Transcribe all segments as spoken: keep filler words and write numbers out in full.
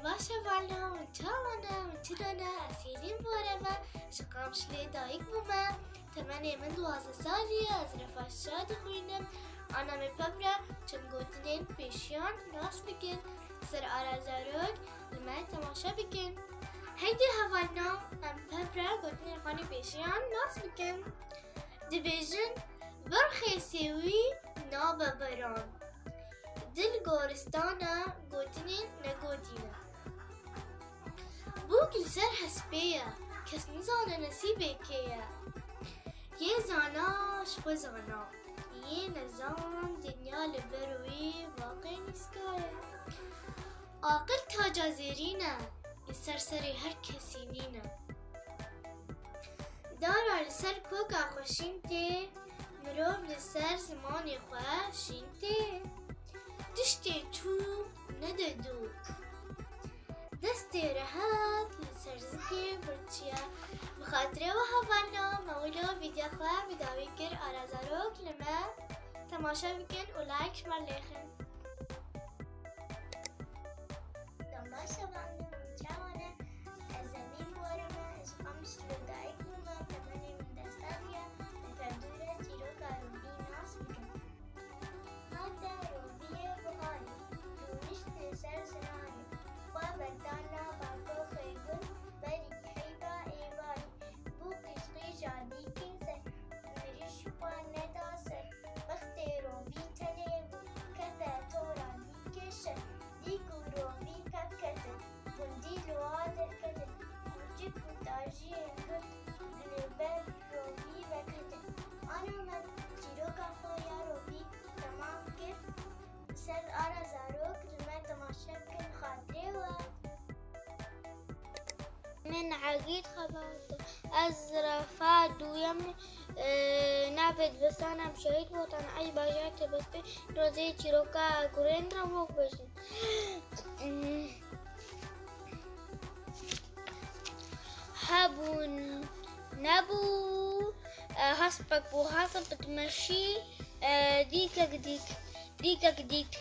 Baş hevalno, hûn çawa ne, hûn çi dane? Ez Hêlîn Bore me, ji Qamişlê dayik bûme. Temenê min duwazdeh salî ye, ez Refa Şa dixwînim. Ana me pevre çend gotinên pêşiyan nas bikin. Ser ara zarok li me temaşe bikin. Heydê hevalno, em pevre gotinên xwe nê pêşiyan nas bikin. Dibêjin, berxê sêwî nabe beran. Dil goristana gotinên negotîne. Bûk li ser hespê ye, kes nizane nesîbê kê ye. Yê zana ji xwe zana, yê nezan dinya li ber wî vaqê nîska ye. Aqil taca zêrîn e, li ser serê her kesî nîne. Dara li ser koka xwe şîn tê, mirov li ser zimanê xwe şîn tê. Tiştê çû nede dû. Destê rehet li ser zikê birçiye. Bi xatirê we hevalno, me wilo vîdya xwe bi dawî kir, ara zarok li me temaşe bikin û like ji me lêxin. Dam baş hevalno, hûn çawa ne? Ez Hêlîn Bore me, ji Qamişlo dayik bûme, temenê min deh salî ye, li tevdûre çîroka Rovî nas bikim. Hate Roviyê biharê, rûnişt li ser zinarê, xwe berda nava koxê gund, berî heyva êvarê, bû qîjqîja dîkê ser, mirîş xwe neda ser, bextê Rovî tenê bû, kete tora dîkê şer, dîk û Rovî pevketin, gundî li wa derketin, kûçik û tajiyên gund, li ber Rovî veketin. Ana me çîroka xwe ya Rovî temam kir. Ser ara zarok li me temaşe bikin, xatirê we. Min Egîd Xebat, ez Refa duyem, e, navê dibistanem Şehîd Botan Ey bajar Tebestê, rojê çîroka gurên re bok bêjin. Hebûn nebû, e, hespek bû, hesp dimeşî, e, dîkek dîk, dîkek dîk.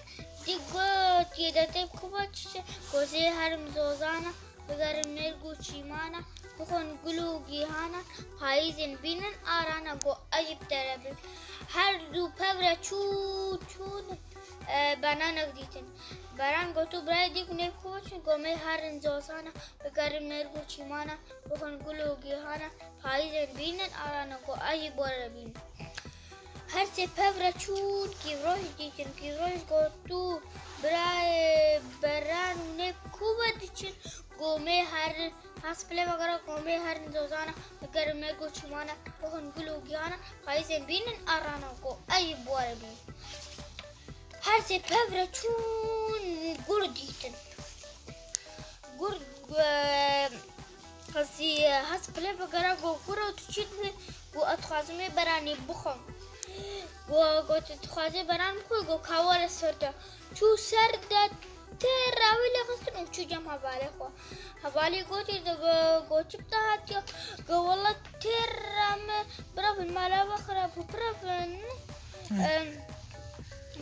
Dîk got, yê de tê bi ku ve çi çi? Got, ez ê herim zozana, bigerim mêrg û çîmana, bixwin gul û gîhana, payîzên bînin arana, got, ez jî bi te re bim. Her du pevre çû, çûn, e, benanek dîtin. Beran got, tu birayê dîk û nê bi ku ve çin? Got, em ê herin zozana, bigerin mêrg û çîmana, bixwin gul û gîhana, payîzên bînin arana, got, ez jî bi we re bînim. Her sê pevre çûn, kîvroj dîtin. Kîvroj got, tu birayê beran û nê bi ku ve diçin? Got, em ê herin, hespilê vegera, got, em ê herin zozana, bigerin mêrg û çîmana, bixwin gul û gîhana, payîzên bînin arana, got, ez jî bi we re bînim. Her sê pevre çûn, gur dîtin. Gur, e, qezî, e, hespilê vegera, got, kuro, tu çi dibî? Got, ez dixwazim ê beranî bixwim. Got, got, tu dixwazî beran bixwî? Got, ka were ser de. Çû ser de, têra wî lêxistin û çû cem hevalê xwe. Hevalî gotî, got, çi bi te hatiye? Got, wela têra min, birevin mala we xirab bû, birevin. Em,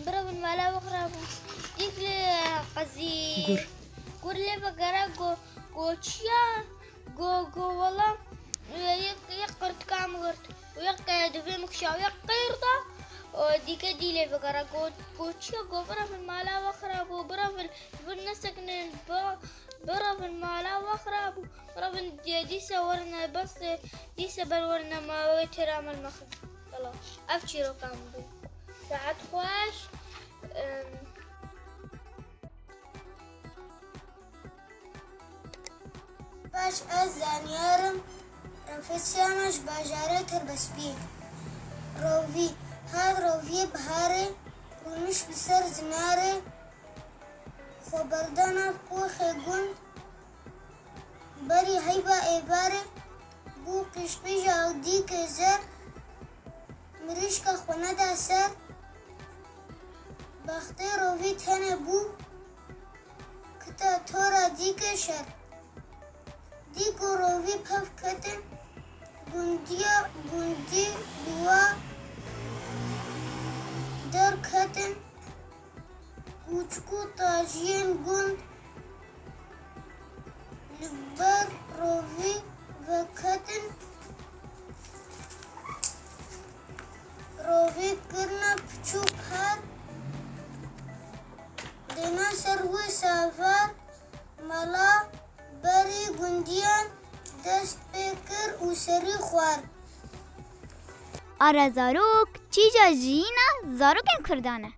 birevin mala we xirab bû. Dîk lê qezî. Gur. Gur lê vegera, got, got, çi ya? Got, got, wela, e, yek, yek qirtika min girt. Û yek, e, dûvê min kişa û yek qeyr da. Û dîke dî lê vegera, got, got, çi ya? Got, birevin mala we xirab bû, birevin, li vir nesekinin, bi-, birevin mala we xirab bû, birevin, e, dîse werin, e, bes, e, dîse ber werin, e, ma wê têra me li me xin. Yala, ev çîroka min bû. Saet xweş. Em, Baş, ez zaniyar im, Refesya me ji bajarê Tirbespiyê. Rovî, hat roviyê biharê, rûnişt li ser zinarê, xwe berda nav koxê gund, berî heyva êvarê, bû qîjqîja dîkê zer, mirîşka xwe neda ser, bextê rovî tenê bû, kite tora dîkê şer. Dîk û rovî pev ketin, gundiya gundî bi wa derketin, kûçik û tajiyên gund Li ber rovî veketin, rovî kirine piçûk her, dêne ser wê sever, mala berî gundiyan dest pê kir û serî xwar. Ara zarok, çîja jiyîna zarokên Kurdan e.